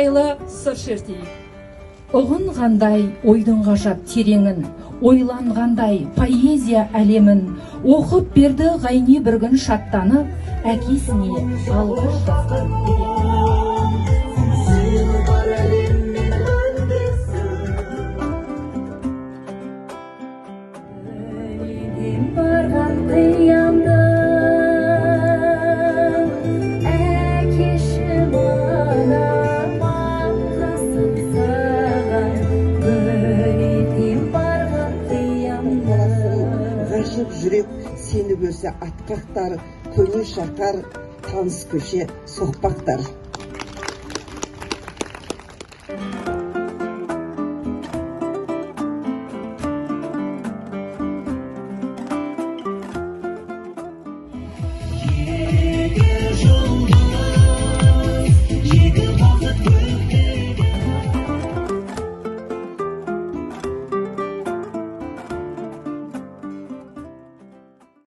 жайлы сыр шертейік. Ұғынғандай ойдың ғажап тереңін, ойланғандай поэзия әлемін, оқып берді Ғайни бір күн шаттанып, әкесіне алғаш жазған. Сені бар әлеммен үндесіп. Барған қиямды, әкеші, анам, алғысым саған, гүлден барған қиямды. Ғажап жүрек сені көрсе атқақтар, көне шаһар, таныс көше, соқпақтар.